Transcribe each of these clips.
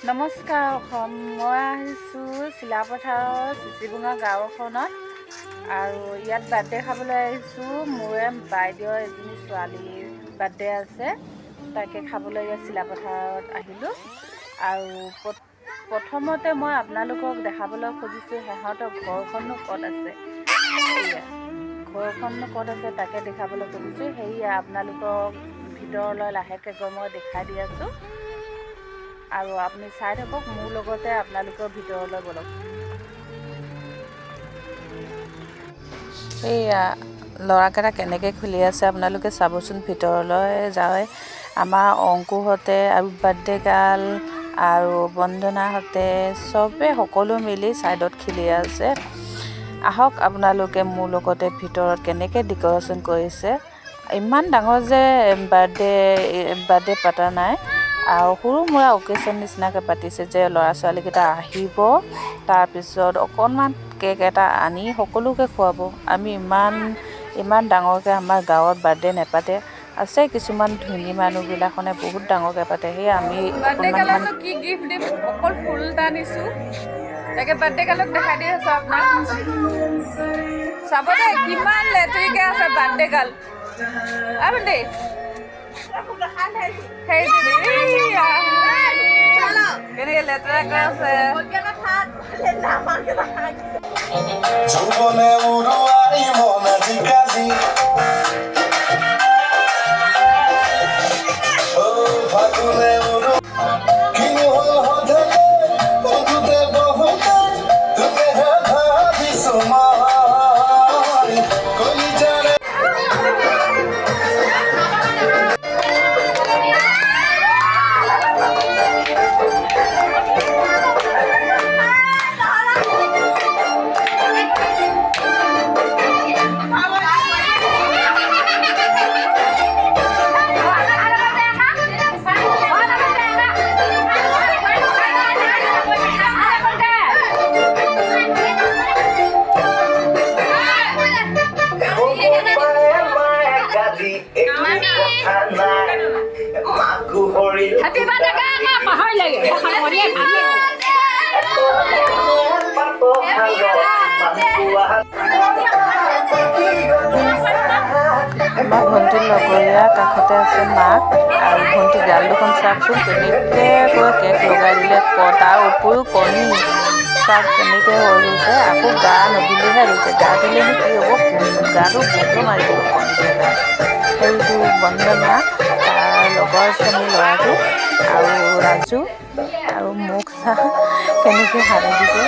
নমস্কাৰ অসম। মই আহিছোঁ চিলাপথাৰৰ চিচিবঙা গাঁওখনত আৰু ইয়াত বাৰ্থডে খাবলৈ আহিছোঁ। মোৰে বাইদেউৰ এজনী ছোৱালীৰ বাৰ্থডে আছে, তাকে খাবলৈ ইয়াত চিলাপথাৰত আহিলোঁ। আৰু প্ৰথমতে মই আপোনালোকক দেখাবলৈ খুজিছোঁ সিহঁতৰ ঘৰখননো ক'ত আছে। এয়া ঘৰখননো ক'ত আছে তাকে দেখাবলৈ খুজিছোঁ। সেয়া আপোনালোকক ভিতৰলৈ লাহেকৈ গৈ মই দেখাই দি আছোঁ আৰু আপুনি চাই থাকক মোৰ লগতে, আপোনালোকৰ ভিতৰলৈ ব'লক। এইয়া ল'ৰাকেইটা কেনেকৈ খুলি আছে আপোনালোকে চাবচোন। ভিতৰলৈ যায় আমাৰ অংকুহঁতে আৰু বাৰ্থডে গাৰ্ল আৰু বন্দনাহঁতে চবে সকলো মিলি ছাইডত খেলি আছে। আহক আপোনালোকে মোৰ লগতে ভিতৰত কেনেকৈ ডেক'ৰেশ্যন কৰিছে। ইমান ডাঙৰ যে বাৰ্থডে পতা নাই আৰু সৰু সুৰা অকেশ্যন নিচিনাকৈ পাতিছে যে ল'ৰা ছোৱালীকেইটা আহিব, তাৰপিছত অকণমান কেক এটা আনি সকলোকে খুৱাব। আমি ইমান ইমান ডাঙৰকৈ আমাৰ গাঁৱত বাৰ্থডে নেপাতে। আছে কিছুমান ধনী মানুহবিলাকনে বহুত ডাঙৰকৈ পাতে, সেই আমি বাৰ্থডে অকণমান গাৰ্লকনো কি গিফ্ট দিম? অকল ফুল এটা আনিছোঁ। তাকে বাৰ্থডে গাৰ্লক দেখাই দি আছোঁ আপোনাক। চাব দেই, কিমান লেতেৰিকে আছে বাৰ্থডে গাৰ্ল। আৰু দেই সেইজনী, এইয়া, কেনেকে লেতেৰাকৈ আছে। যৌৱনে উৰুৱাই মন আজিকালি, অ ফাগুনে উৰু কিনো হ'ল হঠাতে, উঠোতে বহুতে তোকেহে ভাবিছো মই কলিজাৰে। হ'ব পাৰে মায়ে গালি, একো কথা নাই, মাকো হৰিল। Happy birthday গান পাহৰি লাগে। পাতৰ শালত আমাৰ ভণ্টিৰ লগৰীয়া কাষতে আছে মাক আৰু ভণ্টি। গাল দুখন চাওকচোন, কেনেকৈ কেক লগাই দিলে। তাৰ উপৰিও কণী চাওক কেনেকৈ হৈ গৈছে। আকৌ গা নুধুলেহে গৈছে, গা ধুলেনো কি হ'ব, গাটো গোন্ধ মাৰি দিব কণী দিয়া। সেইটো বন্দনা, তাৰ লগৰ শ্ৰেণীৰ ল'ৰাটো আৰু ৰাজু আৰু মোক চা কেনেকৈ হাঁহি দিছে।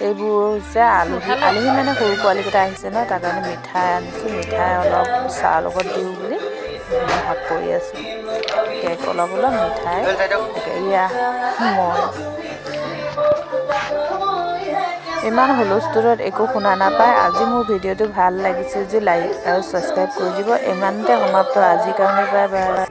এইবোৰ হৈছে আলহী। আলহী মানে সৰু পোৱালীকেইটা আহিছে ন, তাৰ কাৰণে মিঠাই আনিছোঁ। মিঠাই অলপ চাহৰ লগত দিওঁ বুলি ভাগ কৰি আছোঁ। কেক অলপ অলপ মিঠাই। এয়া মই ইমান হুলস্থুলত একো শুনা নাপায়। আজি মোৰ ভিডিঅ'টো ভাল লাগিছে যদি লাইক আৰু ছাবস্ক্ৰাইব কৰি দিব। ইমানতে সমাপ্ত আজিৰ কাৰণে, বাই বাই।